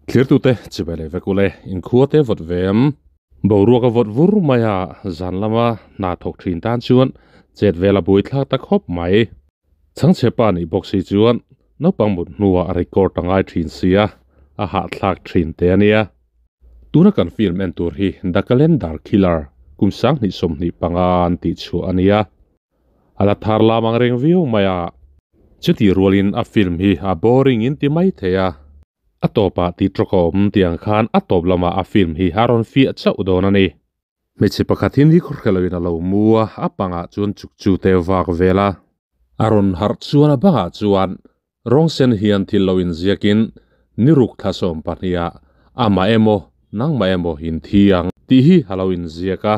Thirtute chibai leh vek ule inkhua te vawt ve em boruak a vawt vur mai a zan lama hna thawk thin tan chuan chet vel a bui thlak ta khawp mai. Chhangchhe pa nih bawk si chuan naupang mut hnuah a record a ngai thin sia a hahthlak thin te a nia. Tuna kan film en tur hi The Calendar Killer kum sanghnih 25 an tih chhuah a nia. A la thar lam ang reng viau mai a. Chutih rualin a film hi a boring in ti mai thei a. A tawpah tih tawk a awm tih ang khan a tawp lamah a film hi a rawn fiah chauh dawn a ni. Hmeichhe pakhat hi ni khawrhre loin a lo mu a, a pangah chuan chuk chu te vak vel a. A rawn harh chuan a bangah chuan rawng sen hian thil lo inziakin ni ruk thla 12ah amah emaw nangmah emaw in thi ang tih hi a lo inziak a.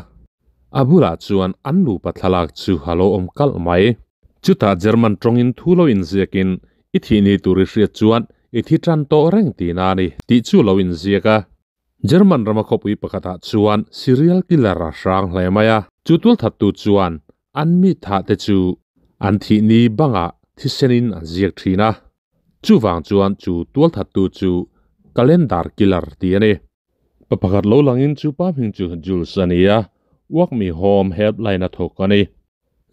A bulah chuan an nupa thlalak chu a lo awm kalh mai. Chutah German tawngin thu lo inziakin i thih ni tur i hriat chuan i thi tan tawh reng tihna a ni tih chu lo inziak a. German rama khawpui pakhatah chuan serial killer a hrang hle mai a. Chu tualthattu chuan an mi thah te chu an thih ni bangah thisenin an ziak thin a. Chuvang chuan chu tualthattu chu calendar killer tih a ni. Pa pakhat lo langin chu pa hming chu Jules a ni a, Walk Me Home helpline a thawk a ni.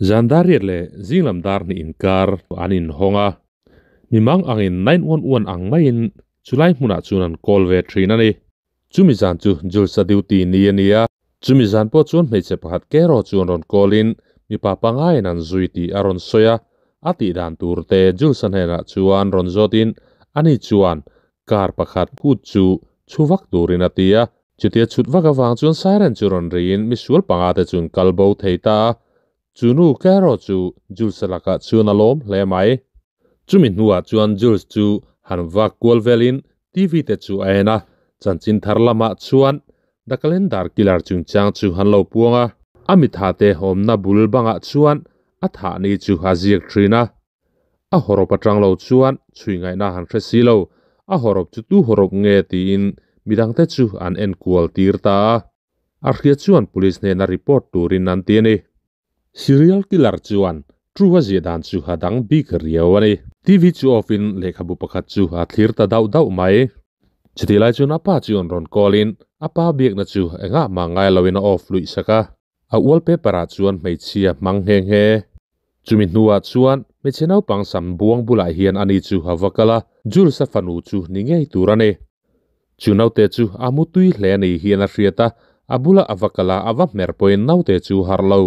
Zan dar riat leh zinglam dar hnih inkar an inhawng a, mimang angin 911 ang maiin chulai hmunah chuan an call ve thin a ni. Chumi zan chu Jules a duty ni a ni a, chumi zan pawh chuan hmeichhe pakhat Kero chuan rawn call in mipa pangaiin an zui tih a rawn sawi a, a tih dan tur te Jules a hnenah chuan rawn zawtin ani chuan car pakhat kut chu chhuvak turin a ti a. Chutia chhut vak avang chuan siren chu rawn riin misual panga te chuan kal bo thei ta a, chu nu Kero chu Jules a lakah chuan a lawm hle mai. Chumi hnuah chuan Jules chu han vak kual velin TV te chu a en a, chanchin thar lamah chuan The Calendar Killer chungchang chu han lo puang a. A mitha te awmna bul bangah chuan a thah ni chu a ziak thin a. A hawrawp atang lo chuan chhui ngaihna han hre si lo, a hawrawp chu tu hawrawp nge tiin midangte chu an en kual tir ta a. A hria chuan police hnena report turin an ti a ni. Serial killer chuan True a ziah dan chu a dang bik riau a ni. TV chu off in lehkhabu pakhat chu a thlir ta dauh dauh mai. Chutih lai chuan a pa chu an rawn call in a pa biakna chu engah mah ngai loin a off luih sak a. A wallpaper ah chuan hmeichhia hmang nghe nghe. Chumi hnuah chuan hmeichhe naupang sam buang bulah hian ani chu a va kal a, Jules a fanu chu ni ngei tur a ni. Chu naute chu a mu tui hle a ni hian a hriat a, a bulah a va kal a, a va hmer pawhin naute chu harh lo.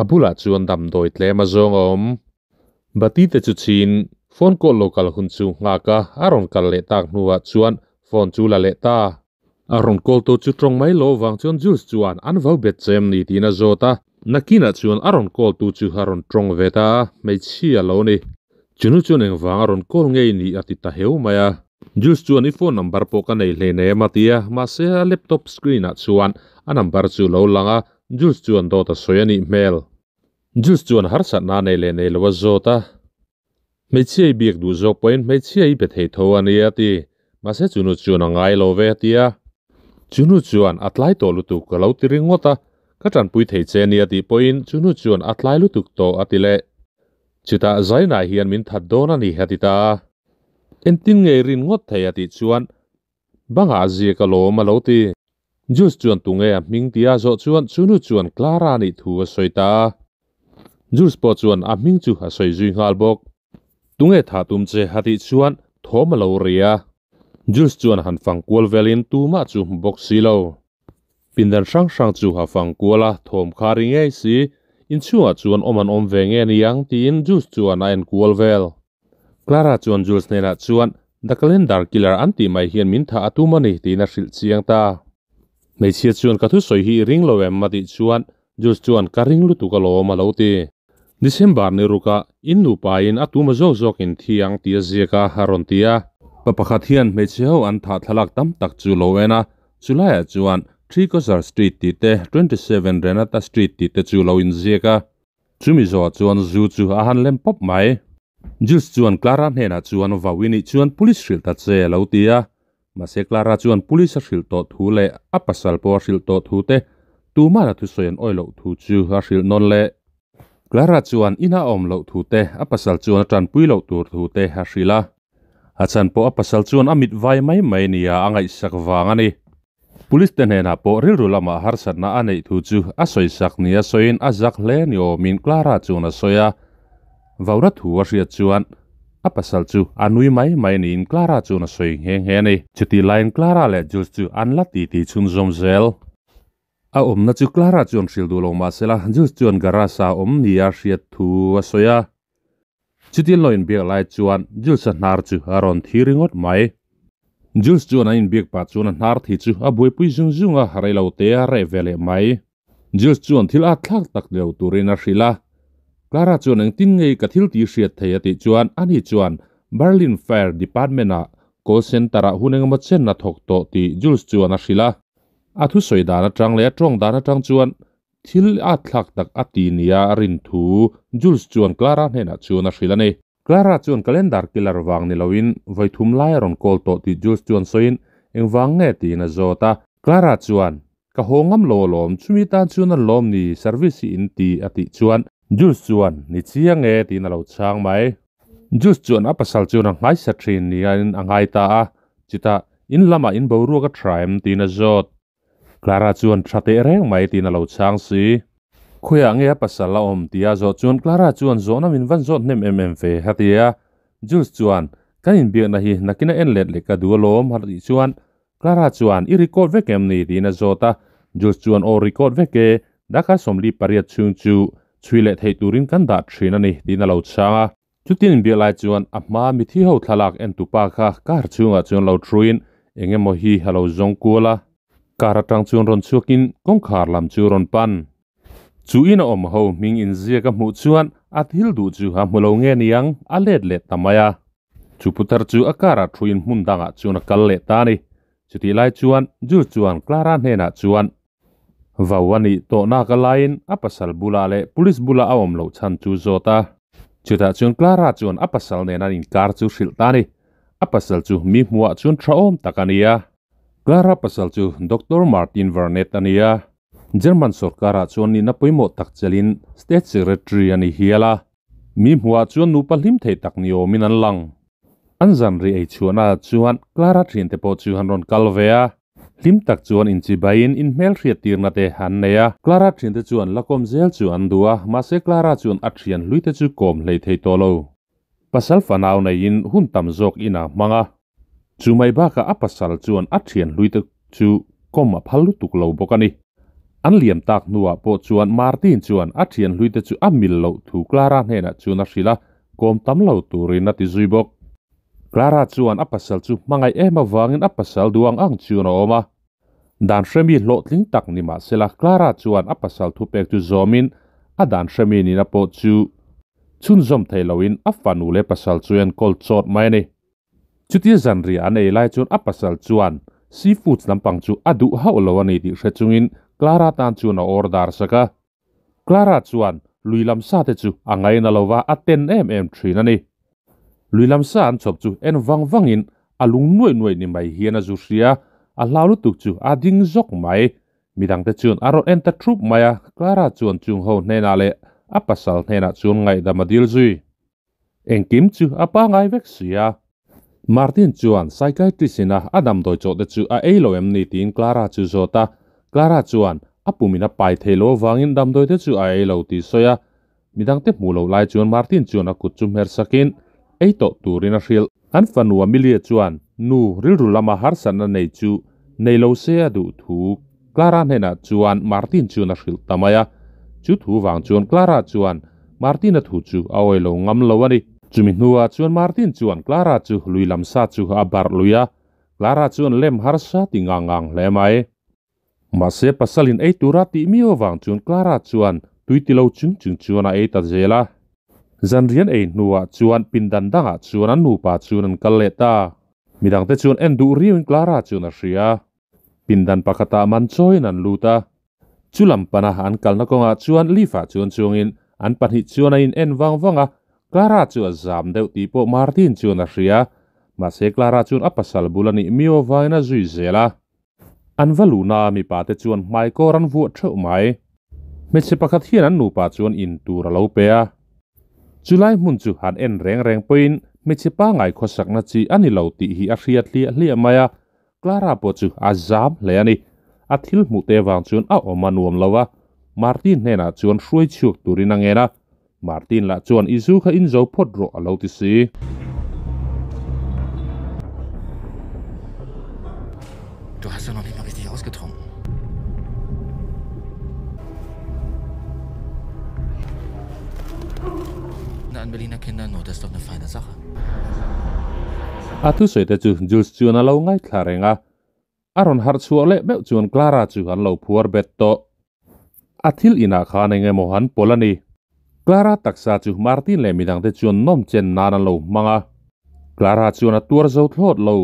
A bulah chuan damdawi tlem a zawng a awm. Bati te chu chhin phone call lo kal hun chu nghak a, a rawn kal leh tak hnuah chuan phone chu la leh ta. A rawn call tu chu tawng mai lo vang chuan Jules chuan an vau bet che em ni tiin a zawt a. Nakinah chuan a rawn call tu chu a rawn tawng ve ta a, hmeichhia a lo ni. Chunu chuan engvang a rawn call ngei ni a ti ta heu mai a. Jules chuan i phone number pawh ka nei hleinem a ti a, mahse a laptop screen ah chuan a number chu lo lang a, Jules chuan dawt a sawi a nih hmel. Jules chuan harsatna a nei leh nei lo a zawt a. Hmeichhia i biak duh zawk pawhin hmeichhia i be thei tho a nia a ti. Mahse chunu chuan a ngai lo ve a ti a. Chunu chuan a tlai tawh lutuk ka lo ti ringawt a, ka tanpui thei che nia tih pawhin chunu chuan a tlai lutuk tawh a ti leh. Chutah Zainah hian min that dawn a ni a ti ta a. Engtin nge i rin ngawt thei a tih chuan Bangah a ziak alawm a lo ti. Jules chuan tunge a hming tia a zawh chuan chunu chuan Clara a nih thu a sawi ta a. Jules pawh chuan a hming chu a sawi zui nghal bawk. Tunge thah tum che a tih chuan thawm a lo ri a. Jules chuan a han fang kual velin tumah chu hmu bawk si lo. Pindan hrang hrang chu a fang kual a, thawm kha ri ngei si. Inchhungah chuan awm an awm ve nge niang tiin Jules chuan a en kual vel. Clara chuan Jules hnenah chuan The Calendar Killer an tih mai hian min thah a tum a ni tiin a hrilh chiang ta. Hmeichhia chuan ka thusawi hi i ring lo em a tih chuan Jules chuan ka ring lutuk alawm a lo ti. December ni ruka in nupain a tum a zawk zawkin thi ang tih a ziak a a rawn ti a. Pa pakhat hian hmeichhe ho an thah thlalak tam tak chu lo en a, chulaiah chuan Three-Coser Street tih te, 27 Renata Street tih te chu lo inziak a. Chumi zawhah chuan zu chu a han lem pawp mai. Jules chuan Clara hnenah chuan vau i nih chuan police hrilh ta che a lo ti a. Mahse Clara chuan police a hrilh tawh thu leh a pasal pawh a hrilh tawh thu te tuman a thusawi an awih loh thu chu a hrilh nawn leh. Clara chuan ina a awm loh thu te a pasal chuan a tanpui loh tur thu te a hrilh a. A chhan pawh a pasal chuan a mit vai mai mai nia a ngaihsak vang a ni. Police te hnenah pawh rilru lamah harsatna a neih thu chu a sawisak nia sawiin a zak hle ni awmin Clara chuan a sawi a. Vauna thu a hriat chuan a pasal chu a nui mai mai niin Clara chuan a sawi nghe nghe a ni. Chutih laiin Clara leh Jules chu an la titi chhunzawm zel. A awmna chu Clara chuan hrilh duh lo mahsela Jules chuan garage ah awm nia hriat thu a sawi a. Chutin lo inbiak lai chuan Jules-a hnar chu a rawn thi ringawt mai. Jules chuan an inbiak pah chuan a hnar thi chu a buaipui zung zung a, rei lo te a reh ve leh mai. Jules chuan thil at thlak tak lo turin a hrilh a. Clara chuan engtin nge ka thil tih hriat thei a tih chuan ani chuan Berlin Fire Department-ah call center-ah hun engemaw chen a thawk tawh tih Jules chuan a hrilh a. A thusawi dan atang leh a tawng dan atang chuan thil at thlak tak a ti nia a rin thu Jules chuan Clara hnenah chuan a hrilh a ni. Clara chuan calendar killer vang ni loin vawi thum lai a rawn call tawh tih Jules chuan sawiin engvang nge tiin a zawt a. Clara chuan, Ka haw ngam lo alawm, chumi tan chuan a lawm ni, service hi in ti a tih chuan Jules chuan, Ni chiang e tiin a lo chhang mai. Jules chuan a pasal chuan a nghaisa thin niin a ngai ta a, chutah in lamah in boruak a tha em tiin a zawt. Clara chuan tha teh reng mai tiin a lo chhang si. Khawiah nge a pasal a awm tia zawh chuan Clara chuan zawhna min van zawt hnem em em ve a ti a. Jules chuan kan inbiakna hi nakin a en let leh ka duh alawm a tih chuan Clara chuan i record vek em ni tiin a zawt a. Jules chuan aw record vek e, darkar 48 chhung chu chhui leh theih turin kan dah thin a ni tiin a lo chhang a. Chutin inbiak lai chuan a hma mithi ho thlalak en tupa kha car chhungah chuan lo thuin eng emaw hi a lo zawng kual a. Car atang chuan rawn chhuakin kawngkhar lam chu rawn pan. Chu in a awm ho hming inziak a hmuh chuan a thil duh chu a hmu lo nge niang a let leh ta mai a. Chu putar chu a car ah thuin hmun dangah chuan a kal leh ta a ni. Chutih lai chuan Jules chuan Clara hnenah chuan Vau a nih tawh nak a laiin a pasal bulah leh police bulah a awm loh chhan chu zawt a. Chutah chuan Clara chuan a pasal nen an inkar chu hrilh ta a ni. A pasal chu mi hmuhah chuan tha awm tak a ni a. Clara pasal chu Doctor Martin Vernet a ni a. German sawrkarah chuan nihna pawimawh tak chelin State Secretary a ni hial a. Mi hmuhah chuan nupa hlim thei tak ni awmin an lang. An zanri ei chhuahnaah chuan Clara thiante pawh chu an rawn kal ve a. Hlim tak chuan inchibaiin inhmelhriat tirna te an nei a. Clara thiante chuan la kawm zel chu an duh a, mahse Clara chuan a thian hluite chu kawm hlei thei tawh lo. Pasal fanau neiin hun tam zawk inah hmang a. Chu mai bakah a pasal chuan a thian hluite chu kawm a phal lutuk lo bawk a ni. An liam tak hnuah pawh chuan Martin chuan a thian hluite chu a mil loh thu Clara hnenah chuan a hrilh a, kawm tam lo turin a ti zui bawk. Clara chuan a pasal chu hmangaih em avangin a pasal duh ang ang chuan a awm a. Dan hremi hlawhtling tak ni mahsela Clara chuan a pasal thupek chu zawmin a dan hremi nihna pawh chu chhunzawm thei loin a fanu leh pasal chu a enkawl chawt mai a ni. Chutia zanriah an ei lai chuan a pasal chuan seafoods lampang chu a duh hauh lo a ni tih hre chungin Clara tan chuan a order sak a. Clara chuan lui lam sa te chu a ngaina lo va, a ten em em thin a ni. Lui lam sa an chhawp chu en vang vangin a lung nuaih nuaih ni mai hian a zu hria, a hlau lutuk chu a ding zawk mai. Midangte chuan a rawn en ta thup mai a, Clara chuan chung ho hnenah leh a pasal hnenah chuan ngaihdam a dil zui. Engkim chu a pangai vek si a. Martin chuan psychiatrist ina a damdawi chawh te chu a ei lo em ni tiin Clara chu zawt a. Clara chuan a pumin a pai thei lo avangin damdawi te chu a ei lo tih sawi a. Midangte hmuh loh lai chuan Martin chuan a kut chu hmer sakin ei tawh turin a hrilh. An fanu Amelia chuan nu rilru lama harsatna nei chu nei lo se a duh thu Clara hnenah chuan Martin chuan a hrilh ta mai a. Chu thu vang chuan Clara chuan Martin-a thu chu a awi lo ngam lo a ni. Chumi hnuah chuan Martin chuan Clara chu lui lam sa chu a barh lui a, Clara chuan lem harsa ti ngang ngang hle mai. Mahse pasalin ei tura tih miau avang chuan Clara chuan tui ti lo chung chung chuan a ei ta zel a. Zanrian ei hnuah chuan pindan dangah chuan an nupa chuan an kal leh ta. Midangte chuan en duh riauin Clara chuan a hria. Pindan pakhatah man chawiin an lut a. Chu lam pana an kalna kawngah chuan lift-ah chuan chungin an pahnih chuan a in en vang vang a, Clara chu a zam deuh tih pawh Martin chuan a hria. Mahse Clara chuan a pasal bul a nih miau avangin a zui zel a. An va luhna a mipa te chuan hmaikawr an vuah theuh mai. Hmeichhe pakhat hian an nupa chuan in tur a lo pe a. Chulai hmun chu han en reng reng pawhin Hmeichhe pangai khawsakna chi a ni lo tih hi a hriat hliah hliah mai a, Clara pawh chu a zam hle a ni. A thil hmuh te vang chuan a awm a nuam lo a, Martin hnenah chuan hruai chhuak turin a ngen a, Martin lah chuan i zu kha in zo phawt rawh a lo ti si. Du hast ja noch nicht mal richtig ausgetrunken. An Berliner Kindernot ist doch eine feine Sache. A thusawi te chu Jules chuan a lo ngaithla reng a, a rawn harh chhuah leh meuh chuan Clara chu an lo phuar bet tawh. A thil inah khan eng emaw an pawlh a ni. Clara taksa chu Martin leh midangte chuan nawm chen nan an lo hmang a, Clara chuan a tuar zo thlawt lo.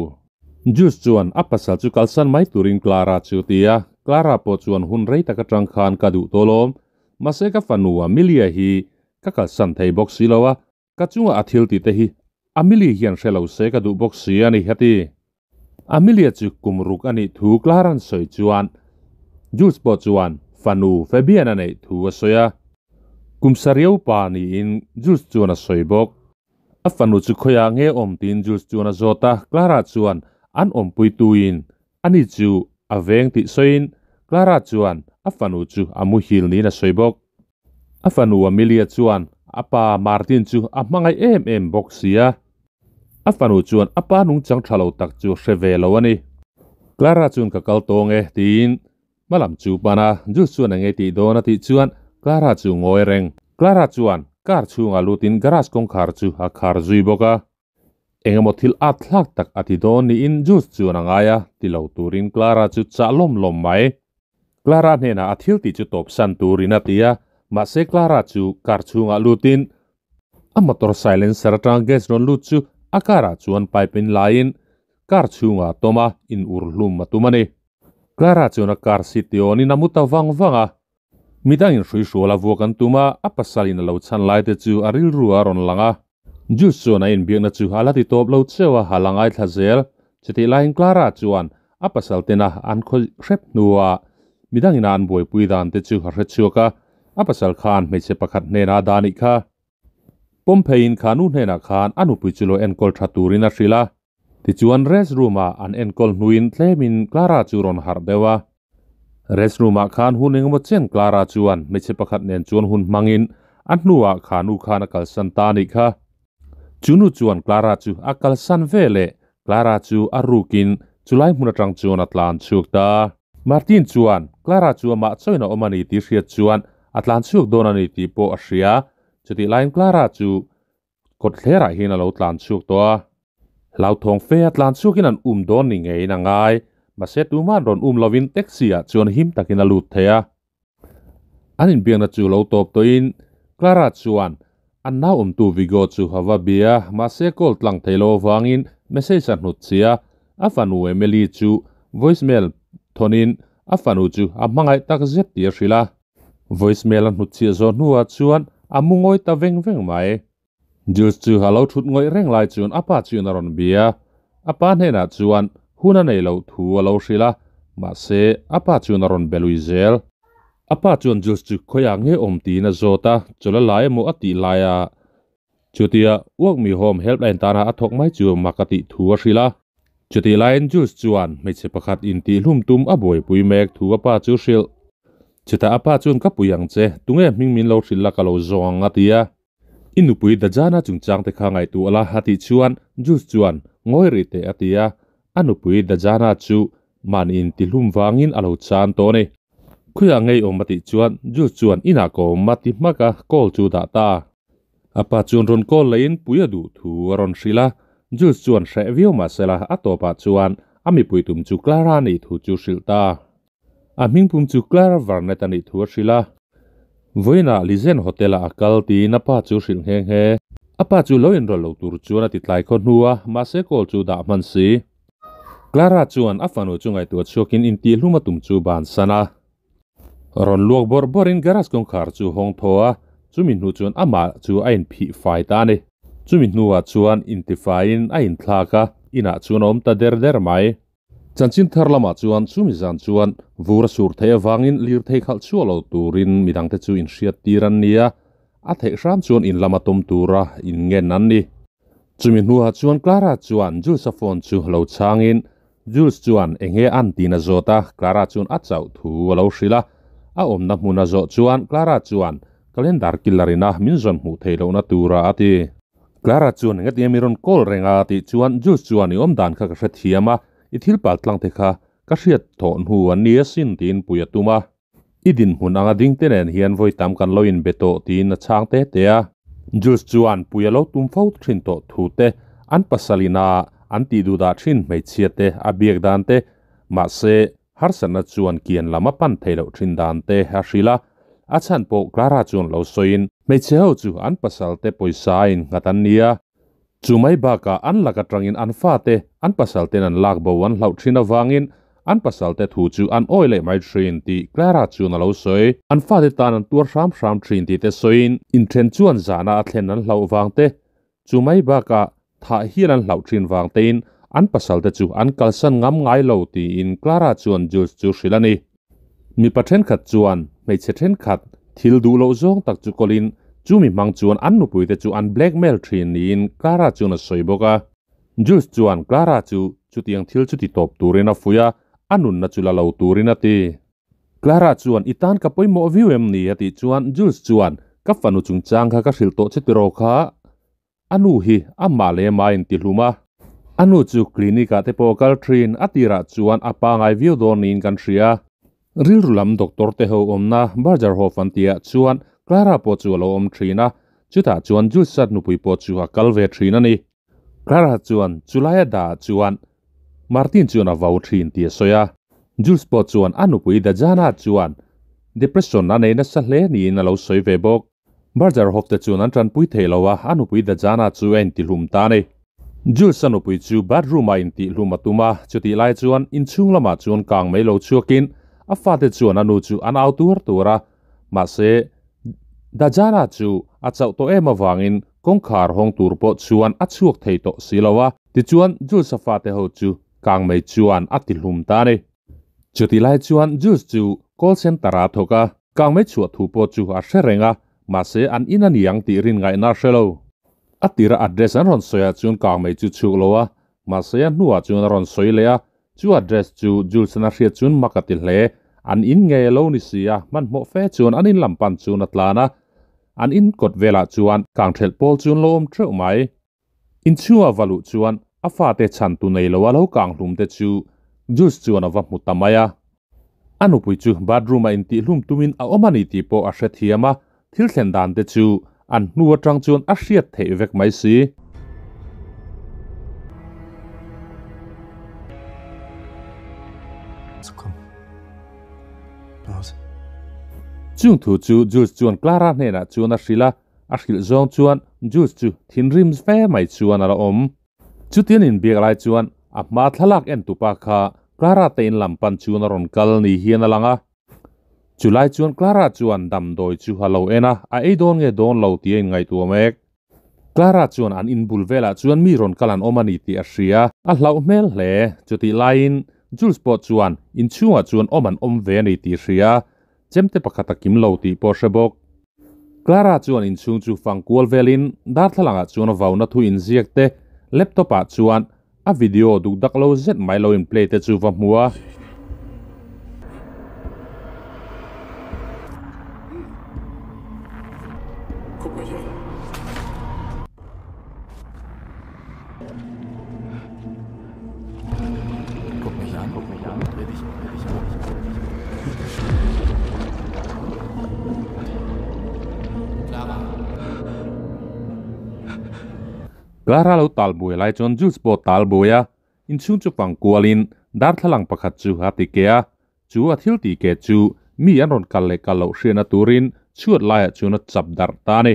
Jules chuan a pasal chu kalsan mai turin Clara chu ti a, Clara pawh chuan hun rei tak atang khan ka duh tawh lawm, mahse ka fanu Amelia hi ka kalsan thei bawk si lo a, ka chunga a thil tih te hi Amelia hian hre lo se ka duh bawk si a ni, a ti. Amelia chu kum ruk a nih thu Clara'n sawi chuan Jules pawh chuan fanu Fabian a neih thu a sawi a, kum sariau pa niin Jules chuan a sawi bawk. A fanu chu khawiah nge awm tiin Jules chuan a zawt a, Clara chuan an awmpuituin ani chu a veng tih sawiin Clara chuan a fanu chu a muhil niin a sawi bawk. A fanu Amelia chuan a pa Martin chu a hmangaih em em bawk si a, a fanu chuan a pa nungchang tha lo tak chu hre ve lo a ni. Clara chuan ka kal tawng e tiin Hmalam chu pan a, Jules chuan eng nge tih dawn a tih chuan Clara chu ngawi reng. Clara chuan car chhungah lutin garage kawngkhar chu a khar zui bawk a. Eng emaw thil at thlak tak a ti dawn niin Jules chuan a ngai a, ti lo turin Clara chu chah lawm lawm mai. Clara hnenah a thil tih chu tawpsan turin a ti a, mahse Clara chu car chhungah lutin A motor silencer atanga gas rawn lut chu a car ah chuan pipe in laiin car chhungah a tawm a, in ur hlum a tum a ni. Clara chuan a car seat ti awnin a mu ta vang vang a. Midangin hruihrual a vuak an tum a, a pasalin a lo chhan lai te chu a rilru a rawn lang a. Jules chuan a inbiakna chu a la ti tawp lo cheu a, a la ngaithla zel. Chutih laiin Clara chuan a pasal tena an khawi hrep hnuah midangin a an buaipui dan te chu a hrechhuak a, A pasal khan hmeichhe pakhat hnenah a dah anih kha. Pawm pheiin kha nu hnenah khan a nupui chu lo enkawl tha turin a hrilh a. Tichuan rest room ah an enkawl hnuin tlemin Clara chu rawn harh deuh a. Rest room ah khan hun engemaw chen Clara chuan hmeichhe pakhat nen chuan hun hmangin a hnuah kha nu khan a kalsan ta anih kha. Chu nu chuan Clara chu a kalsan veleh Clara chu a rukin chulai hmun atang chuan a tlan chhuak ta. Martin chuan Clara chu amah chauhin a awm a ni tih hriat chuan a tlan chhuak dawn a ni tih pawh a hria. Chutih laiin Clara chu kawt thlerah hian a lo tlan chhuak tawh a. Hlauthawng fe a tlan chhuakin an um dawn ni ngeiin a ngai. Mahse tuma'n rawn um lovin taxi ah chuan him takin a lut thei a. An inbiakna chu lo tawp tawhin Clara chuan an nau awmtu Vigo chu a va bia, mahse call tlang thei lo avangin message a hnut chhi a, a fanu Emily chu voicemail thawnin a fanu chu a hmangaih tak zet tih a hrilh a. Voicemail a hnut chhiah zawh hnuah chuan a mu ngawi ta veng veng mai. Jules chu a lo thut ngawih reng lai chuan a pa chuan a rawn bia. A pa hnenah chuan hun a nei loh thu a lo hrilh a, mahse a pa chuan a rawn be lui zel. A pa chuan Jules chu khawiah nge awm tiin a zawt a, chawlh a la emaw a tih lai a, chutia Work Me Home helpline tana a thawk mai chu mak a tih thu a hrilh a. Chutih laiin Jules chuan hmeichhe pakhat intihhlum tum a buaipui mek thu a pa chu hrilh. Chutah a pa chuan ka pui ang che, tunge hming min lo hrilh la ka lo zawng ang a ti a. I nupui Dajana chungchang te kha ngaihtuah la a tih chuan Jules chuan ngawi rih teh a ti a, a nupui Dajana chu mahni intihlum vangin a lo chan tawh a ni. Khawiah ngei awm a tih chuan Jules chuan inah ka awm a ti hmak a, call chu dah ta. A pa chuan rawn call lehin pui a duh thu a rawn hrilh a, Jules chuan hreh viau mahsela a tawpah chuan a mipui tum chu Clara nih thu chu hrilh ta. A hmingpum chu Clara Varnett a nih thu a hrilh a. Vawiinah Lizen Hotel-ah a kal tiin a pa chu hrilh nghe nghe. A pa chu lo inrawlh lo tur chuan a ti tlai khaw hnu a, mahse call chu dah hman si. Clara chuan a fanu chu ngaihtuah chhuakin intihhlum a tum chu bansan a. Rawn luak bawrh bawrhin garage kawngkhar chu hawng thaw a, chumi hnu chuan amah chu a inphih fai ta a ni. Chumi hnuah chuan intifaiin a inthlak a, inah chuan a awm ta der der mai. Chanchin thar lamah chuan chumi zan chuan vur a sur theih avangin lirthei khalh chhuah lo turin midangte chu inhriat tir an ni a, a theih hram chuan in lama tawm tura inngen an ni. Chumi hnuah chuan Clara chuan Jules-a phone chu lo chhangin Jules chuan enge an tiin a zawt a, Clara chuan a chauh thu a lo hrilh a. A awmna hmun a zawh chuan Clara chuan Calendar killer ina min zawn hmuh theih lohna tura a ti. Clara chuan enge tia mi rawn call reng a tih chuan Jules chuan i awm dan kha ka hrethiam a, i thil pal tlang te kha ka hriat thawh hnu an ni asin tiin pui a tum a. I dinhmun anga ding te nen hian vawi tam kan lo inbe tawh tiin a chhang te te a. Jules chuan pui a lo tum fo thin tawh thu te, an pasal ina an tih duh dah thin hmeichhia te a biak dan te, mahse harsatna chuan kian lam a pan theih loh thin dan te a hrilh a. A chhan pawh Clara chuan lo sawiin hmeichhe ho chu an pasal te pawisa a innghat an nia. Chu mai bakah an lak atangin an fate, an pasalten an lak bo an hlauh thin avangin an pasalte thu chu an awi leh mai thin tih Clara chuan a lo sawi. An fate tan an tuar hram hram thin tih te sawiin inthen chuan zahna a thlen an hlauh vang te, chu mai bakah thah hial an hlauh thin vang tein an pasalte chu an kalsan ngam ngai lo tiin Clara chuan Jules chu hrilh a ni. Mipa thenkhat chuan hmeichhe thenkhat thil duh loh zawng tak chu kawlin chumi hmang chuan an nupuite chu an blackmail thin niin Clara chuan a sawi bawk a. Jules chuan Clara chu chutiang thil chu ti tawp turin a fuih a, a nunna chu la lo turin a ti. Clara chuan i tan ka pawimawh viau em ni a tih chuan Jules chuan ka fanu chungchang kha ka hrilh tawh che tiraw kha. A nu hi amah leh amah a intihlum a. A nu chu clinic ah te pawh a kal thin, a tirah chuan a pangai viau dawn niin kan hria. Rilru lam doctor te ho awmna Bergerhof an tihah chuan Clara pawh chu a lo awm thin a, chutah chuan Jules-a nupui pawh chu a kal ve thin a ni. Clara chuan chulai a dah ah chuan Martin chuan a vau thin tih a sawi a. Jules pawh chuan a nupui Dajana chuan depression a nei nasa hle niin a lo sawi ve bawk. Berger Hofte chuan an tanpui thei lo a, a nupui Dajana chu a intihlum ta a ni. Jules-a nupui chu bathroom-ah intihlum a tum a, chutih lai chuan inchhung lamah chuan kang mai lo chhuakin a fate chuan a nu chu an au tuar tuar a, mahse Dajana chu a chauh tawh em avangin kawngkhar hawng tur pawh chuan a chhuak thei tawh si lo a, tichuan Jules-a fate ho chu kang mai chuan a tihlum ta a ni. Chutih lai chuan Jules chu call center-ah a thawk a, kang mai chhuah thu pawh chu a hre reng a, mahse an in a ni ang tih rin ngaihna a hre lo. A tira address an rawn sawiah chuan kang mai chu chhuk lo a, mahse a hnuah chuan a rawn sawi leh a, chu address chu Jules-an a hriat chuan mak a ti hle. An in ngei a lo ni si a, hmanhmawh fe chuan an in lam pan chuan a tlan a, an in kawt velah chuan kang thelh pawl chu an lo awm teuh mai. Inchhunga va luh chuan a fate chhan tu nei lo a lo kang hlum te chu Jules chuan a va hmu ta mai a. A nupui chu bathroom-a intihhlum tumin a awm a ni tih pawh a hrethiam a, thil thlen dan te chu an hnu atang chuan a hriat theih vek mai si. Chung thu chu Jules chuan Clara hnenah chuan a hrilh a. A hrilh zawng chuan Jules chu thinrim fe mai chuan a la awm. Chutian inbiak lai chuan a hma thlalak en tupa kha Clara te in lam pan chuan a rawn kal ni hian a lang a. Chulai chuan Clara chuan damdawi chu a lo en a, a ei dawn nge dawn lo tih a inngaihtuah mek. Clara chuan an inbul velah chuan mi rawn kal an awm a ni tih a hria. A hlauh hmel hle. Chutih laiin Jules pawh chuan inchhungah chuan awm an awm ve a ni tih a hria. Chemte pakhat a kim lo tih pawh hre bawk. Clara chuan inchhung chu fang kual velin darthlalang ah chuan vauna thu inziak te, laptop ah chuan a video duk dak lo zet mai lo in play te chu va hmu a. Clara lo tal buai lai chuan Jules pawh tal buai a, inchhung chu fang kualin darthlalang pakhat chu a ti ke a, chu a thil tih ke chu mi an rawn kal leh kal loh hriatna turin chhuat laiah chuan a chap darh ta a ni.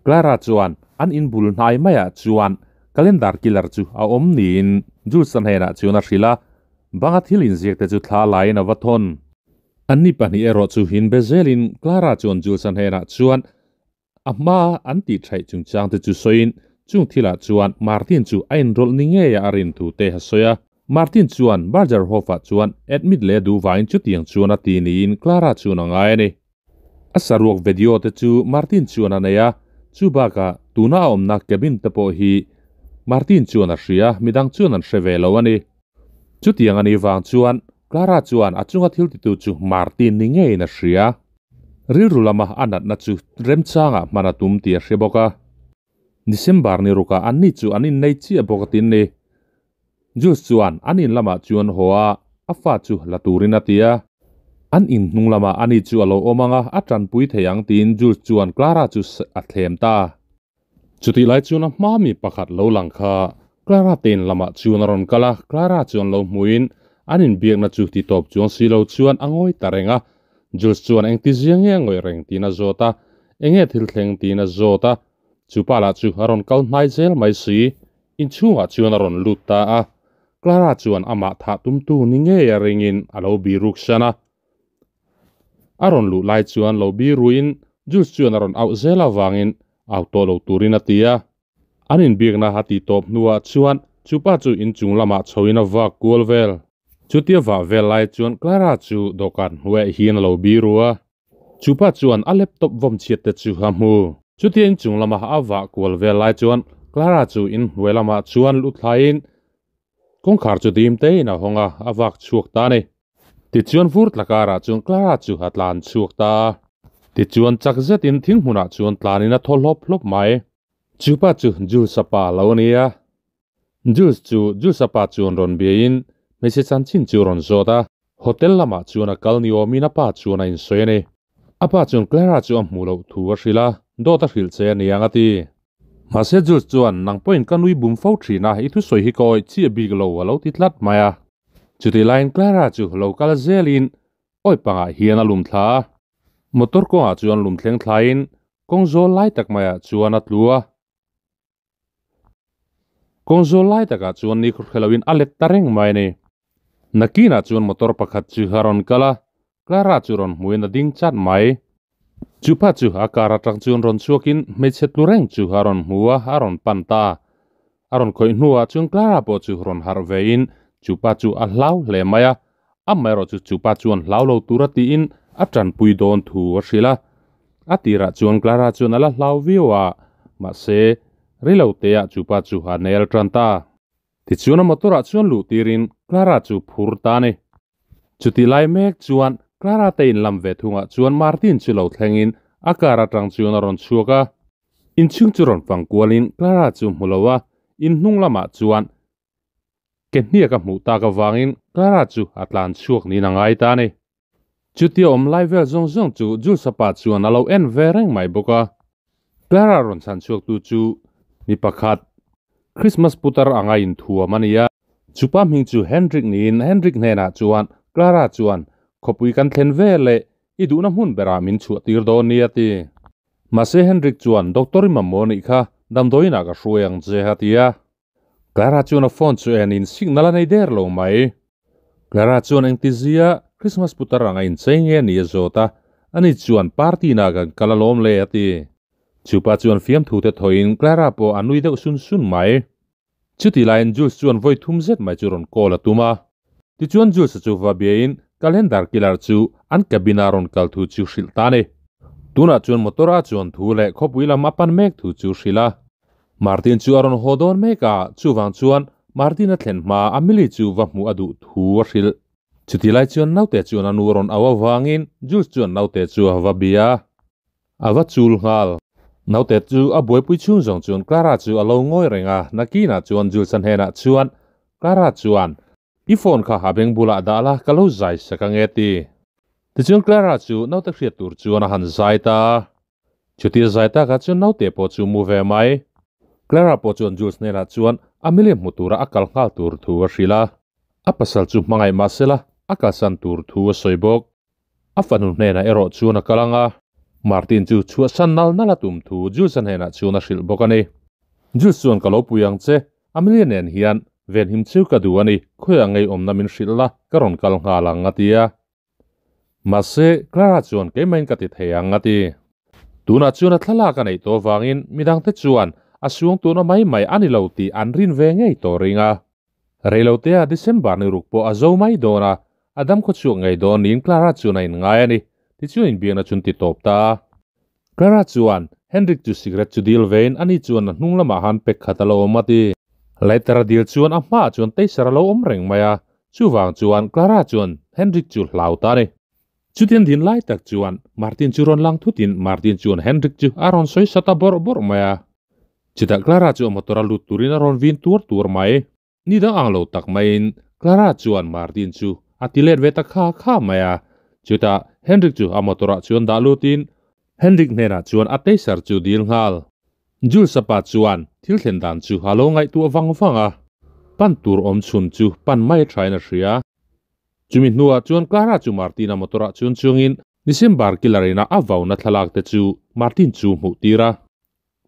Clara chuan an in bul hnai maiah chuan calendar killer chu a awm niin Jules-a hnenah chuan a hrilh a, banga thil inziak te chu thla laiin a va thawn. Anni pahnih erawh chu hin be zelin Clara chuan Jules-a hnenah chuan a hma an tih thaih chungchang te chu sawiin chung thilah chuan Martin chu a inrawlh ni ngeia a rin thu te a sawi a. Martin chuan Bergerhof-ah chuan admit leh duh vangin chutiang chuan a ti niin Clara chuan a ngai a ni. A saruak video te chu Martin chuan a nei a, chu bakah tuna a awmna cabin te pawh hi Martin chuan a hria, midang chuan an hre ve lo a ni. Chutiang a nih vang chuan Clara chuan a chunga thil titu chu Martin ni ngeiin a hria. Rilru lama a natna chu remchangah hman a tum tih a hre bawk a. December ni rukah anni chu an innei chiah bawk a tin ni. Jules chuan an in lamah chuan haw a, a fa chu la turin a ti a. An in hnung lamah ani chu a lo awm ang a, a tanpui thei ang tiin Jules chuan Clara chu a thlem ta. Chutih lai chuan a hma mi pakhat lo lang kha Clara te in lamah chuan a rawn kal a, Clara chuan lo hmuin an inbiakna chu ti tawp chuang si lo chuan a ngawi ta reng a. Jules chuan engti zia nge a ngawih reng tiin a zawt a, enge thil thleng tiin a zawt a. Chu pa lah chu a rawn kal hnai zel mai si, inchhungah chuan a rawn lut ta a. Clara chuan amah thah tumtu ni ngei a ringin a lo biruk san a. A rawn luh lai chuan lo biruin Jules chuan a rawn auh zel avangin au tawh lo turin a ti a. An inbiakna a tih tawp hnuah chuan chu pa chu inchung lamah chhoin a vak kual vel. Chutia vah vel lai chuan Clara chu dawhkan hnuaiah hian a lo biru a. Chu pa chuan a laptop vawm chhiat te chu a hmu. Chutia inchung lama a vah kual vel lai chuan Clara chu inhnuai lamah chuan lut thlaiin kawngkhar chu dim tein a hawng a, a vak chhuak ta a ni. Tichuan vur tla karah chuan Clara chu a tlan chhuak ta a. Tichuan chak zetin thing hmunah chuan tlanin a thaw hlawp hlawp mai. Chu pa chu Jules-a pa lo a ni a. Jules chu Jules-a pa chuan rawn biain hmeichhe chanchin chu rawn zawt a. Hotel lamah chuan a kal ni awmin a pa chuan a insawi a ni. A pa chuan Clara chu a hmuh loh thu a hrilh a, dawt a hrilh che a ni ang a ti. Mahse Jules chuan, Nang pawhin ka nui bum fo thin a, i thusawi hi ka awih chiah bik lo a lo ti tlat mai a. Chutih laiin Clara chu lo kal zelin awi pangah hian a lum thla a. Motor kawngah chuan lum thleng thlaiin kawng zawl lai tak maiah chuan a tlu a. Kawng zawl lai takah chuan ni khawhre loin a let ta reng mai a ni. Nakinah chuan motor pakhat chu a rawn kal a, Clara chu rawn hmuin a ding chat mai. Chupa chu a car atang chuan rawn chhuakin hmeichhe tlu reng chu a rawn hmu a, a rawn pan ta. A rawn khawih hnuah chuan Clara pawh chu rawn harh vein chupa chu a hlau hle mai a, amaherawh chu chupa chuan hlau lo tura tiin a tanpui dawn thu a hrilh a. A tirah chuan Clara chuan a la hlau viau a, mahse rilo teah chupa chu a nel tan ta. Tichuan a motor ah chuan luh tirin Clara chu phur ta a ni. Chutih lai mek chuan Clara te inlam ve thungah chuan Martin chu lo thlengin a car atang chuan a rawn chhuak a. Inchhung chu rawn fang kualin Clara chu hmu lo a, inhnung lamah chuan ke hniak a hmuh tak avangin Clara chu a tlan chhuak niin a ngai ta a ni. Chutia awm lai vel zawng zawng chu Jules-a pa chuan a lo en ve reng mai bawk a. Clara rawn chhan chhuaktu chu mi pakhat, Christmas putar anga inthuam a ni a. Chupa hming chu Hendrik niin Hendrik hnenah chuan Clara chuan khawpui kan thlen ve leh i duhna hmun berah min chhuah tir dawn ni a ti. Mahse Hendrik chuan Doctor i mamawh nih kha damdawiinah ka hruai ang che a ti a. Clara chuan a phone chu en in signal a nei der lo mai. Clara chuan engtizia Christmas putar anga inchei nge ni a zawt a, ani chuan party na kan kal alawm le a ti. Chupa chuan fiamthu te thawiin Clara pawh a nui deuh sun sun mai. Chutih laiin Jules chuan vawi thum zet mai chu rawn call a tum a. Tichuan Jules-a chu va biain calendar killer chu an cabin a rawn kal thu chu hrilh ta a ni. Tunah chuan motor a chuan thu leh khawpui lam a pan mek thu chu hrilh a. Martin chu a rawn haw dawn mek a, chuvang chuan Martin a thlen hma a Millie chu va hmuh a duh thu a hrilh. Chuti lai chuan naute chuan a nu a rawn au avangin Jules chuan naute chu a va bia a, a va chul nghal. Naute chu a buaipui chhung zawng chuan Clara chu a lo ngawi reng a, nakinah chuan Jules a hnenah chuan Clara chuan, I phone kha a beng bulah dah la, ka lo zai sak ange ti. Tichuan Clara chu naute hriat tur chuan a han zai ta a. Chutia zai takah chuan naute pawh chu mu ve mai. Clara pawh chuan Jules hnenah chuan Amelia hmu tura a kal nghal tur thu a hrilh a. A pasal chu hmangaih mah sela a kalsan tur thu a sawi bawk. A fanu hnenah erawh chuan a kal ang a. Martin chu chhuahsan nal nal a tum thu Jules-a hnenah chuan a hrilh bawk a ni. Jules chuan ka lo pui ang che, Amelia nen hian venhim chu ka duh a ni, khawiah ngeiawmna min hrilh la, ka rawn kal nghal ang a ti a. Mahse, Clara chuan keimahin ka ti thei ang a ti. Tunah chuan a thlalak a neih tawh avangin midangte chuan a suang tuna mai mai a ni lo tih an rin ve ngei tawh ring a. Reilotea December ni ruk pawh a zo mai dawn a, a dam khaw chhuak ngei dawn niin Clara chuan a inngai a ni. Tichuan inbiakna chu an ti tawp ta a. Clara chuan Henrik chu cigarette chu dil vein ani chuan a hnung lamah han pek khat a lo awm a ti. Leiter a dil chuan a hmaah chuan Teisar a lo awm reng mai a, chuvang chuan Clara chuan Henrik chu hlau ta a ni. Chutiang din lai tak chuan Martin chu rawn lang thutin Martin chuan Henrik chu a rawn sawi sa ta bawrh bawrh mai a. Chutah Clara chu a motor a lut turin a rawn vin tuar tuar mai. Ni dang ang lo tak maiin Clara chuan Martin chu a ti let ve ta kha kha mai a. Chutah Henrik chu a motor ah chuan dah lutin Henrik hnenah chuan a Teisar chu dil nghal. Jules-a pa chuan thil thlen dan chu a lo ngaihtuah vang vang a, pan tur awm chhun chu pan mai thain a hria. Chumi hnuah chuan Clara chu Martin-a motor-ah chuan chuangin December killer-ina a vauna thlalak te chu Martin chu hmuh tir a.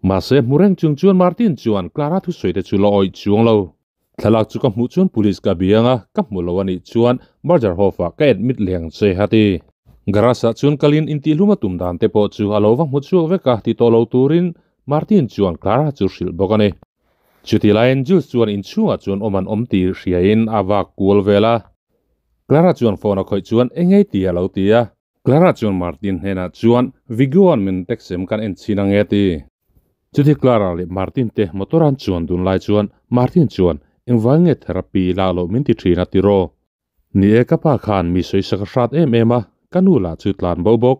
Mahse hmu reng chung chuan Martin chuan Clara thusawi te chu la awih chuang lo. Thlalak chu ka hmuh chuan police ka biang a, ka hmu lo a nih chuan Bergerhof-ah ka admit leh ang che a ti. Garage-ah chuan kalin intihhlum a tum dan te pawh chu a lo va hmu chhuak vek a ti tawh lo turin Martin chuan Clara chu hrilh bawk a ni. Chuti laiin Jules chuan inchhungah chuan awm an awm tih hriain a vak kual vel a. Clara chuan phone a khawih chuan eng ngei ti a lo ti a. Clara chuan Martin hnenah chuan Vigo-a'n min text em kan en chhin ange ti. Chuti Clara leh Martin te motor an chuan dun lai chuan Martin chuan engvang nge therapy lak loh min ti thin a tiraw? Ni e ka pa khan mi sawisak a hrat em em a, ka nu lah chu tlan bo bawk.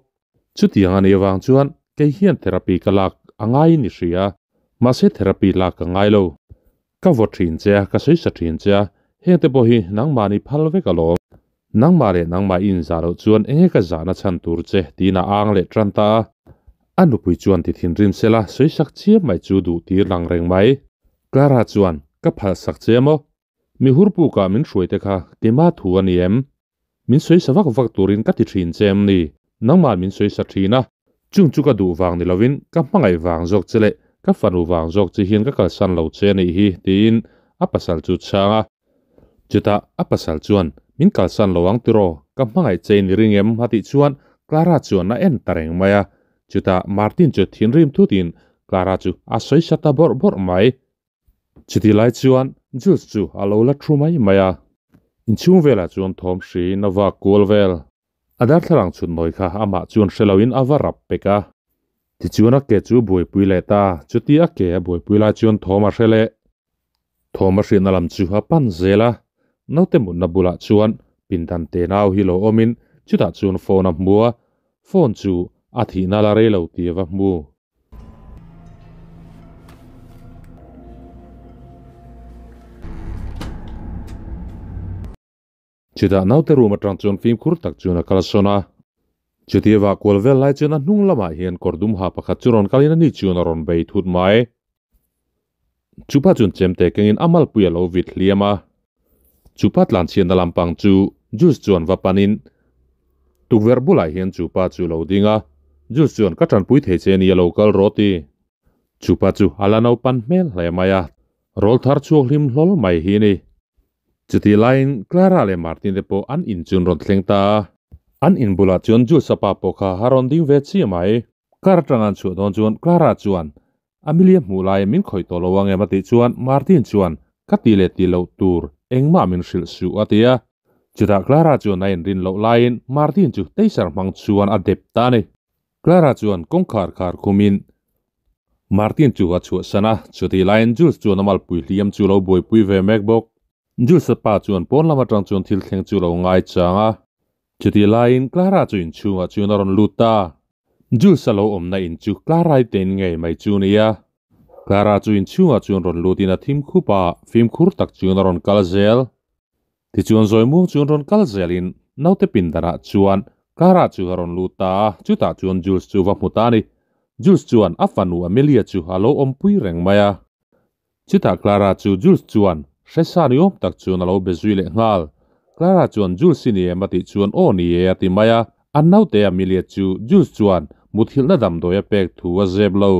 Chutiang a nih avang chuan kei hian therapy ka lak a ngaiin i hria, mahse therapy lak ka ngai lo. Ka vaw thin che a, ka sawi sa thin che a, heng te pawh hi nangmahni phal vek alawm. Nangmah leh nangmah i inzah loh chuan enge ka zahna chhan tur che tiin a ang leh tan ta a. A nupui chuan ti thinrim sela sawi sak chiam mai chu duh tir lang reng mai. Clara chuan, Ka phal sak che maw? Mi hurpukah min hruai te kha keimah thu a ni em? Min sawi sa vak vak turin ka ti thin che em ni? Nangmah min sawi sa thin a. Chung chu ka duh vang ni lovin ka hmangaih vang zawk che leh ka fanu vang zawk che hian ka kalsan lo che a nih hi, tiin a pasal chu chhang a. Chutah a pasal chuan, Min kalsan lo ang tiraw? Ka hmangaih che in i ring em? a tih chuan Clara chuan a en ta reng mai a. Chutah Martin chu thinrim thutin Clara chu a sawi sa ta bawrh bawrh mai. Chuti lai chuan Jules chu a lo la thu mai mai a, inchhung velah chuan thawm hriin a vak kual vel. A darthlalang chhun nawi kha amah chuan hre loin a va rap pek a. Tichuan a ke chu buaipui leh ta, chuti a ke a buaipui lai chuan thawm a hre leh. Thawm a hriatna lam chu a pan zel a, naute mutna bulah chuan pindan te nau hi lo awmin chutah chuan phone a hmu a, phone chu a thihna la rei lo tih a va hmu. Chutah naute room atang chuan fimkhur tak chuan a kalsawn a. Chutia vah kual vel lai chuan a hnung lamah hian kawr dum ha pakhat chu rawn kalin ani chuan a rawn bei thut mai. Chupa chuan chemte kengin a malpui a lo vit hliam a. Chupa tlanchhiatna lampang chu Jules chuan va panin tukverh bulah hian chupa chu lo ding a. Jules chuan ka tanpui thei che ni a lo kal rawh ti. Chupa chu a la naupan hmel hle mai a, rawl thar chhuak hlim hlawl mai hi a ni. Chutih laiin Clara leh Martin te pawh an in chun rawn thleng ta a. An in bulah chuan Jules-a pa pawh kha a rawn ding ve chiah mai. Car atanga an chhuah dawn chuan Clara chuan Amelia hmuh lai min khawih tawh lo ang em a tih chuan Martin chuan ka ti leh ti loh tur engmah min hrilh suh a ti a. Chutah Clara chuan a inrin loh laiin Martin chu taser hmang chuan a dep ta a ni. Clara chuan kawngkhar khar khumin Martin chu a chhuahsan a, chutih laiin Jules chuan a malpui hliam chu lo buaipui ve mek bawk. Jules-a pa chuan pawn lam atang chuan thil thleng chu lo ngaichang a, chutih laiin Clara chu inchhungah chuan a rawn lut ta. Jules-a lo awmna in chu Clara-i tein ngei mai chu nia. Clara chu inchhungah chuan rawn lutin a thim khup a, fimkhur tak chuan a rawn kal zel. Tichuan zawi muang chuan rawn kal zelin naute pindanah chuan Clara chu a rawn lut ta a, chutah chuan Jules chu va hmu ta a ni. Jules chuan a fanu Amelia chu a lo awmpui reng mai a. Chutah Clara chu Jules chuan hresa ni awm tak chuan a lo be zui leh nghal. Clara chuan Jules i ni em a tih chuan aw ni e a ti mai a. An naute Amelia chu Jules chuan muthilhna damdawi a pek thu a zep lo.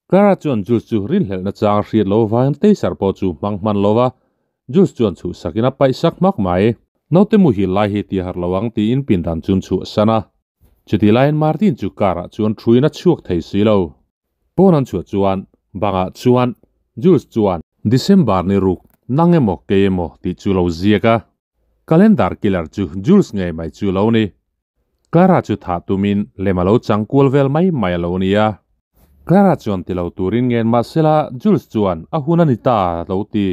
Clara chuan Jules chu rinhlelhna chang hriat lo vangin Taser pawh chu hmang hman lo va, Jules chuan chhuhsakin a paih sak hmak mai. Naute muhil lai hi ti har lo ang tiin pindan chun chhuahsan a. Chutih laiin Martin chu car ah chuan thuin a chhuak thei si lo. Pawn an chhuah chuan bangah chuan Jules chuan December ni ruk nang emaw kei emaw tih chu lo ziak a. Calendar killer chu Jules ngei mai chu lo ni. Clara chu thah tumin lem a lo chang kual vel mai mai a lo nia. Clara chuan ti lo turin ngen mah sela Jules chuan a hun a ni ta a lo ti.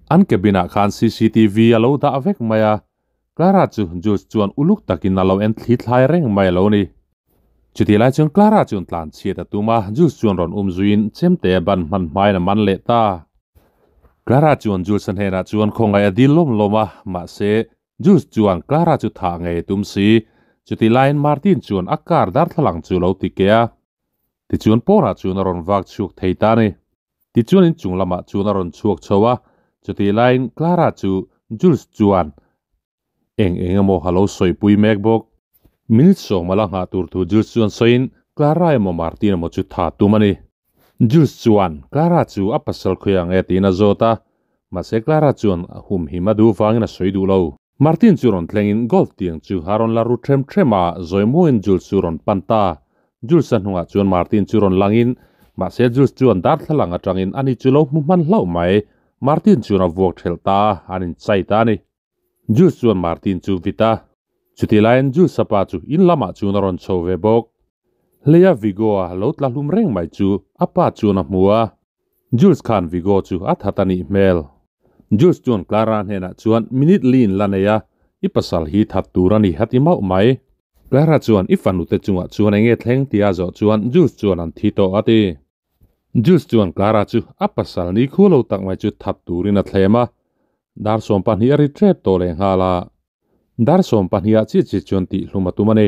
An cabin ah khan cctv a lo dah vek mai a, Clara chu Jules chuan uluk takin a lo en thli thlai reng mai a lo ni. Chutih lai chuan Clara chuan tlan chhiat a tum a, Jules chuan rawn um zuiin chemte a ban hman hmain a man leh ta. Clara chuan Jules a hnenah chuan khawngaih a dil lawm lawm a, mahse Jules chuan Clara chu thah ngei a tum si. Chutih laiin Martin chuan a car darthlalang chu lo ti keh a. Tichuan pawnah chuan a rawn vak chhuak thei ta a ni. Tichuan inchung lamah chuan a rawn chhuak chho a, chutih laiin Clara chu Jules chuan eng eng emaw a lo sawipui mek bawk. Minute sawma la nghah tur thu Jules chuan sawiin Clara emaw Martin emaw chu tha tum a ni. Jules chuan Clara chu a pasal khawi ang e tiin a zawt a, mahse Clara chuan a humhim a duh vangin a sawi duh lo. Martin chu rawn thlengin golf tiang chu a rawn la ru ṭhem ṭhem a, zawi muangin Jules chu rawn pan ta. Jules-a hnungah chuan Martin chu rawn langin, mahse Jules chuan darthlalang aṭangin ani chu lo hmu hman hlauh mai. Martin chuan a vuak ṭhelh ta a, an inchai ta a ni. Jules chuan Martin chu vit a. Chutih laiin Jules-a pa chu in lamah chuan a rawn chho ve bawk. Hleia Vigo-a lo tla hlum reng mai chu a pa chuan a hmu a. Jules khan Vigo chu a that a nih hmel. Jules chuan Clara hnenah chuan minute li in la nei a, i pasal hi that tur a ni a ti mauh mai. Clara chuan i fanute chungah chuan enge thleng tia zawh chuan Jules chuan an thi tawh a ti. Jules chuan Clara chu a pasal ni khu lo tak mai chu that turin a thlem a, dar 12 a ri tep tawh leh nghal a. Dar 12 ah chiah chiah chuan tih hlum a tum a ni.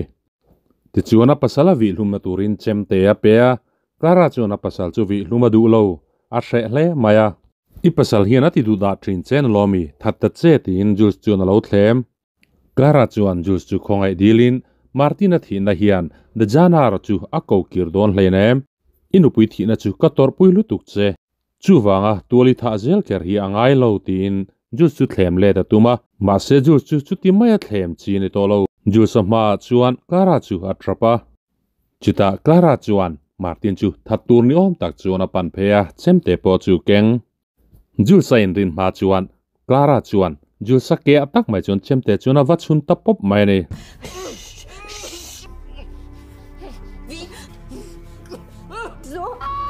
Tichuan a pasal a vih hlumna turin chemte a pe a, Clara chuan a pasal chu vih hlum a duh lo, a hreh hle mai a. I pasal hian a ti duh dah thin che na lawmi, that ta che tiin Jules chuan a lo thlem. Clara chuan Jules chu khawngaih dilin Martin-a thihna hian Dejana rawh chu a ko kir dawn hlein em? I nupui thihna chu ka tawrhpui lutuk che. Chuvanga tuali thah zel ker hi a ngai lo tiin Jules chu thlem let a tum a, mahse Jules chu chuti maia thlem chi a ni tawh lo. Jules-a hmaah chuan Clara chu a trap a. Chutah Clara chuan Martin chu that tur ni awm tak chuan a pan phei a, chemte pawh chu keng. Jules-a inrin hma chuan Clara chuan Jules-a ke ah tak mai chuan chemte chuan a va chhun ta pawp mai a ni.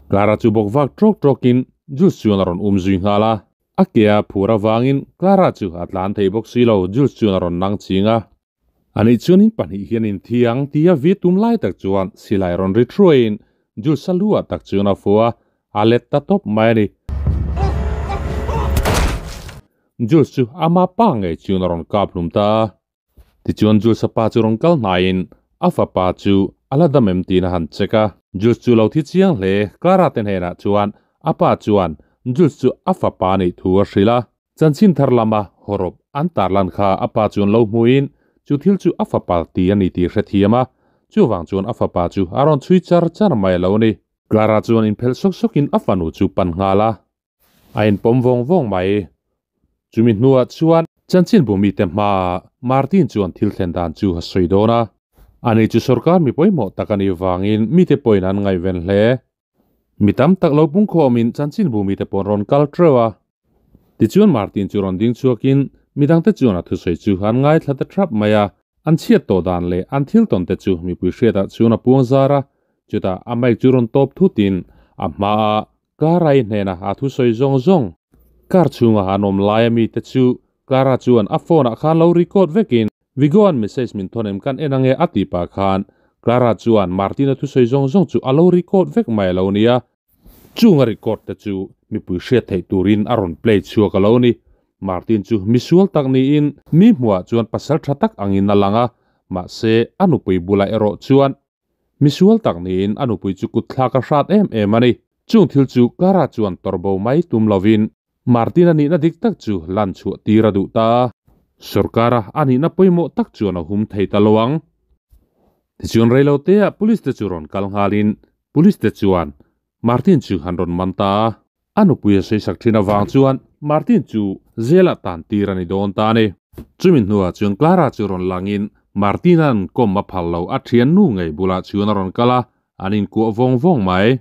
Clara chu bawk vak trawk trawkin Jules chuan a rawn um zui nghal a. A ke a phur avangin Clara chu a tlan thei bawk si lo, Jules chuan a rawn nang ching a. Ani chuan in pahnih hian in thi ang tia vi tum lai tak chuan silai rawn ri thuaiin Jules-a lu ah tak chuan a fu a, a let ta tawp mai a ni. Jules chu ama pa ngei chuan a rawn kap hlum ta a. Tichuan Jules-a pa chu rawn kal hnaiin a fapa chu a la dam em tiin a han check a. Jules chu lo thi chiang hle, Clara te hnenah chuan a pa chuan Jules chu a fapa nih thu a hrilh a. Chanchin thar lama hawrawp an tarlan kha a pa chuan lo hmuin chu thil chu a fapa ti a ni tih hrethiam a, chuvang chuan a fapa chu a rawn chhui char char mai lo a ni. Clara chuan inphelh sawk sawkin a fanu chu pan nghal a, a inpawm vawng vawng mai. Chumi hnuah chuan chanchinbu mite hmaah Martin chuan thil thlen dan chu a sawi dawn a, ani chu sorkar mi pawimawh tak a nih vangin mite pawhin an ngaihven hle. Mi tam tak lo pungkhawmin chanchinbu mite pawh an rawn kal teuh a. Tichuan Martin chu rawn ding chhuakin midangte chuan a thusawi chu an ngaithla ta thrap mai a. An chhiat tawh dan leh an thil tawn te chu mipui hriatah chuan a puang zar a. Chutah a mic chu rawn tawp thutin a hmaa Clara-i hnena a thusawi zawng zawng car chhunga an awm laia mite chu Clara chuan a phone ah khan lo record vekin Vigo-a'n message min thawn em kan en ange a tih pah khan Clara chuan Martin-a thusawi zawng zawng chu a lo record vek mai a lo nia. Chung a record te chu mipui hriat theih turin a rawn play chhuak a lo ni. Martin chu misual tak niin mi hmuhah chuan pasal tha tak angin a lang a, mahse a nupui bulah erawh chuan misual tak niin a nupui chu kut thlak a hrat em em a ni. Chung thil chu Clara chuan tawrhbo mai tum lovin Martin-a nihna dik tak chu lan chhuah tir a duh ta a. Sorkara a nihna pawimawh tak chuan a hum thei ta lo ang. Tichuan reiloteah police te chu rawn kal nghalin police te chuan Martin chu han rawn man ta a. A nupui a sawisak thin avang chuan Martin chu zelah tan tir a ni dawn ta a ni. Chumi hnuah chuan Clara chu rawn langin Martin-a'n kawm a phal lo a thian nu ngei bulah chuan a rawn kal a, an inkuah vawng vawng mai.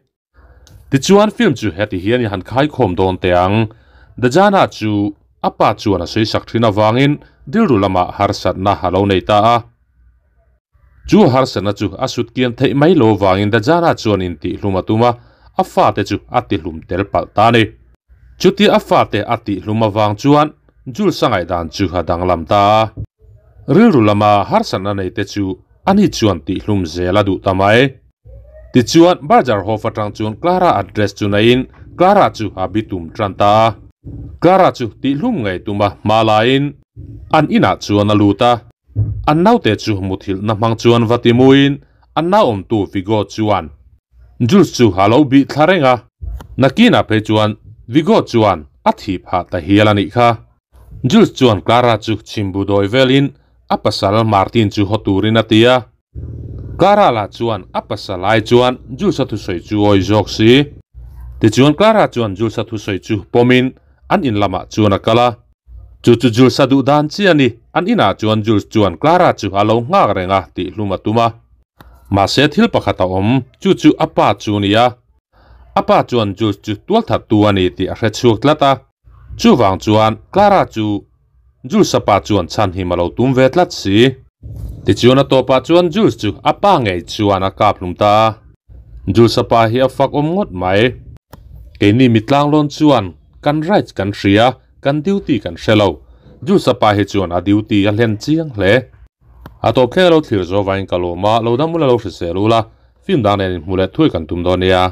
Tichuan film chu heti hian i han khaikhawm dawn teh ang. Dajana chu a pa chuan a sawisak thin avangin rilru lamah harsatna a lo nei ta a. Chu harsatna chu a sut kian theih mai lo vangin Dajana chuan intihhlum a tum a, a fate chu a tihlum tel palh ta a ni. Chutia a fate a tihlum avang chuan Jules a ngaihdan chu a danglam ta a. Rilru lama harsatna neite chu ani chuan tihlum zel a duh ta mai. Tichuan Bergerhof atang chuan Clara address chu neiin Clara chu a bitum tan ta a. Clara chu tihlum ngei tuma hma laiin an inah chuan a lut a. An naute chu muthilhna hmang chuan va ti muin an nauawmtu Vigo chuan Jules chu a lo bih thla reng a. Nakinah phei chuan Vigo chuan a thih phah ta hial a nih kha. Jules chuan Clara chu chhimbu dawi velin a pasal Martin chu haw turin a ti a. Clara lah chuan a pasal ai chuan Jules-a thusawi chu awi zawk si. Tichuan Clara chuan Jules-a thusawi chu pawmin an in lamah chuan a kal a. Chu chu Jules-a duh dan chi a ni. An inah chuan Jules chuan Clara chu a lo nghak reng a tih hlum a tum a. Mahse thil pakhat a awm, chu chu a pa chu a ni a. A pa chuan Jules chu tualthattu a ni tih a hre chhuak tlat a. Chuvang chuan Clara chu Jules-a pa chuan chhan him a lo tum ve tlat si. Tichuan a tawpah chuan Jules chu a pa ngei chuan a kap hlum ta a. Jules-a pa hi a fak awm ngawt mai. Keini mitlang lawn chuan kan rights kan hria, kan duty kan hre lo. Jules-a pa hi chuan a duty a hlen chiang hle. A tawp thleng a lo thlir zawh vangin ka lawm a, lo dam ula lo hrisel ula, film dang nen inhmuh leh thuai kan tum dawn nia.